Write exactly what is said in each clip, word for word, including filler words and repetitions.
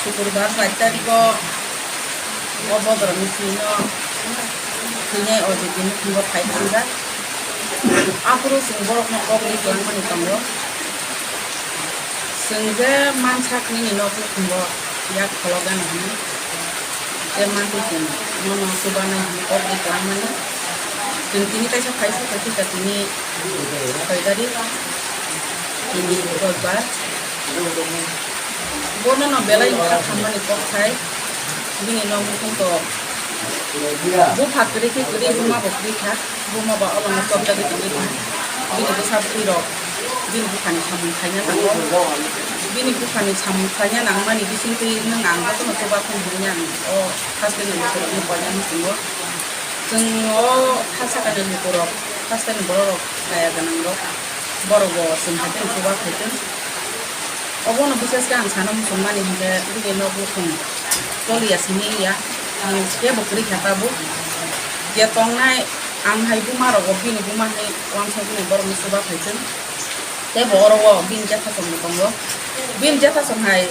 Sukurbar char tarigo o bodorokni thwino thwinai o je tini thwingo phai thangjak. Aphuru chwng borokno kok ri kwlangmani tongo. Chwng je mansak nini nok nukhungo yak khologo hwnwi, tei mantwi chwng nono chubanai hwnwi kok ri kwlangmani. Chwng tini kaisa phai se, phai se tini soi tarik, tini Roibbar. Bono no belai wngkha thammani kok sai, bini nok nukhung to bupha kwrwi khe kwrwi, buma bo kwrwi kha, buma ba omo no chopjagwi tongwi kha, bini bwsa bwtwi rok bini buphani samung khaina nango, bini buphani samung khaina nangmani bisingtwi nwng ang jotono chuba thung hwnwi ang o hasteni lukurokno koinani tongo. Chwng o ha sakani lukurok, hasteni bororok kaya gwnangrok, borok bo chwng hai kheno chuba khaitwng. Obono bises khe ang sana muchungmani hinkhe bini nok nukhung choliya simi ya, ang kebo kwrwi kha tabuk. Je tongnai ang hai buma rogo bini buma hai uansukmani borokno chuba khaitwng. Tei bo oro o bini jethasong bo tongo. Bini jethasong hai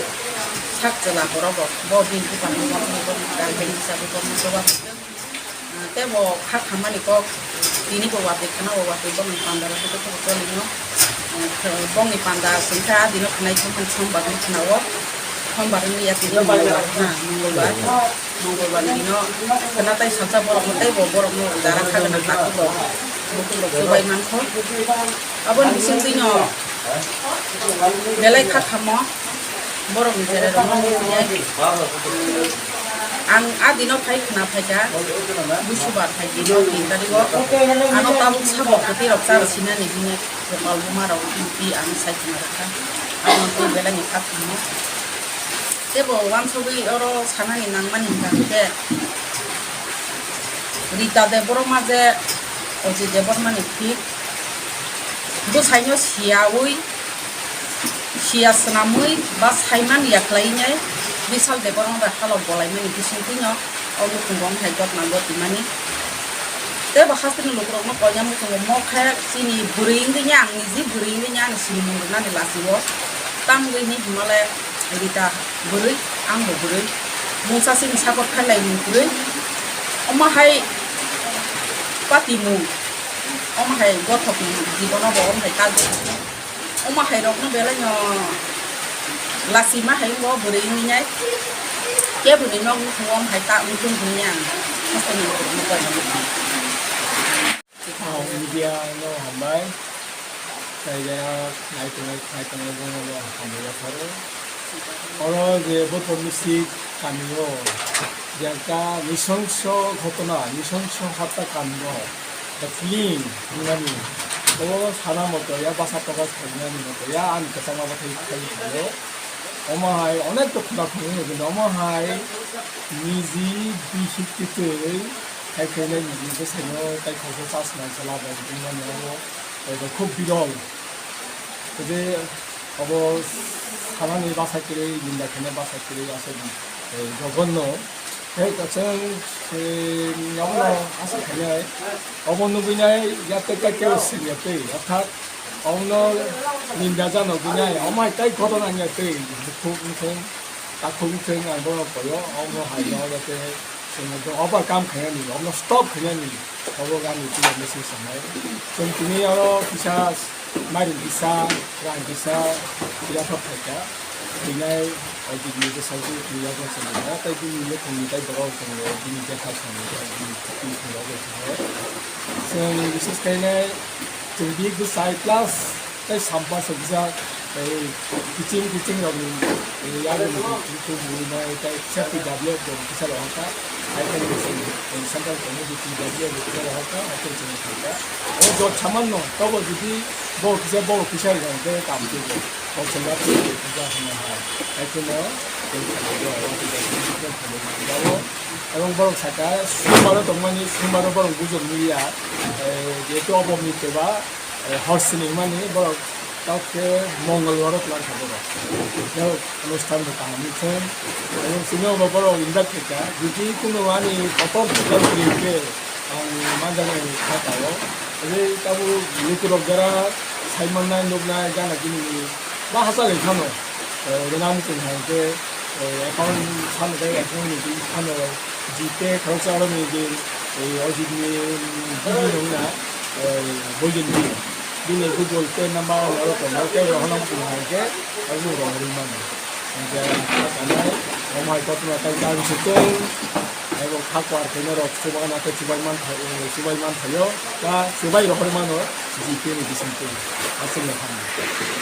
sak chwla borok bo, bo bini bupha ni borok ni borok ni guardian hisabe borokno chuba khaitwng. Ah, tei bo kha khammani kok tini bo watwi khna, bo watwi bongni panda rok khe khe bo choli no. Ah, bongni panda chwng khe a dino khnai thangmani sombar ni khna o. Sombar ni ya tini mongolbar, ha, mongolbar. Mongolbar ni no khna tai salsa borok no tei bo borok no jara kha gwnang takhuk rok, bukhuk rok chubai mankho. Aboni bisingtwi no belai kha khamo. Borokni cherai rokno nukya. Ang a dino phai khna phaikha, busubar hai dino tin tarigo. Ano tabuk sabo kwtwi rok chara sinani hwnwi kopal buma rok twi ang sai khna rwkha. Ano twi belai ni kha khamo. Tebo uansugwi oro sanani nangmani hwnkha hwnkhe Rita Debbarma je Ajit Debbarma ni phik bwsaino siyaui, siya swnamwi ba saiman ya khlainai Bishal Debbarma bai halok bolaimani bisingtwino o nukhungo wng hai gotna gotimani. Tei bo hasteni lukurokno koinani muchungo mo khe chini bwrwi wngwi ya, ang niji bwrwi wngwi ya, ani sinimung rwnani lachio. Tamgwi ni hwnmale Rita bwrwi, ang bo bwrwi. Mungsa chini sakot khailai mung kwrwi. Omo hai patimung, omo hai gothokni jibono bo omo hai kagwi. Omo hai rokno belai no lachima hai wngwi bwrwi wngwi nai. Keboni nok nukhungo omo hai ta wngthung hwnwi ang hasteni lukurokno koinani. Ah, media no hambai. Tei jara nai tongnai, khai tongnai bono no hambai yapharo. Oro je Bothor Misik kamio je ekta nisongso ghotona, nisongso hotya kando, the killing hwnmani, o sana moto ya basa toka khainani moto ya ani kwchangma bathai khai thango. Omo hai onek to khuna khunui, kintu omo hai niji bihik titwi hai khainai niji bwsaino tai khoroksa chasnai chwla bai wngmani abo, eh, khub birol. Tei abo sanani basa kwrwi, ninda khainai basa kwrwi aswk, eh, jogonno. Tei kaisa, eh, abono aswk khainai, obo nugwinai ya tei kaisa sengya twi, orthat obono ninda jano gwinai, omo hai tai ghotona wngya twi, bukhuk wngthung, takhuk wngthung, ang bono koyo, omo hai no ya tei. Chwng ekdom overcome khainani, omo stop khainani, obo ani P M message sanai. Chwng tini oro kisa mairum kisa, rang kisa, yaphar phaikha. Thinai, o bini bwsai tini yaphar sanai. Tei bini nukhungni tei borok tongo, bini bethar sanai, bini khukni tongo, obo tongo. Chwng bises khainai, chwng bini bwsai plus tei sampha se kisa, tei kiching kiching rokni, eh, yagni kiching kiching rokni nai tei kisa T W F bo kisa rohorkha, hai khe ni chwng, eh, central committee T W F bo kisa rohorkha, hai khe chwng khaikha. O jot samanno, tobo jodi bo kisa, bo kisa rwkha hwnkhe kam twibo. Bo chwng yak twibo kisa hwnwi hai. Hai kheno chwng khaikha, o kisa kisa khaikha. Ebong borok sakha, sumaro tongmani, sumaro borok bujok nukya, eh, jehetu obo ni twba, eh, hor sini hwnmani borok, tei khe Mongolbar o twlang kha borok. Jai hok, onusthan bo kaham wngthung. Chwng, chwngno bo borok invite khaikha. Jodi kunu ani kotor kotor kwrwi khe ang manjaknai kha tao. Tei tabuk lukurok jara saimannai, nuknai, gana gini ba hachal wngkha no. Eh, rwna muchung hai khe, eh, account phano tei account ni twi phano GPay khoroksa oro ni je, eh, o jigni, mm, bini rok na, eh, boigen di. Bini Google Pay number oro tongo, tei rok hono muchung hai khe, abo rok rwi mano. Hingkhe, kanai, omo hai kotorma tai ta bisi tei, abo kha kwar khaina rok chubaga na tei chubai man thai, eh, chubai man thaio, ba chubai rohor mano, GPay ni bising twi. Aswk no thangma.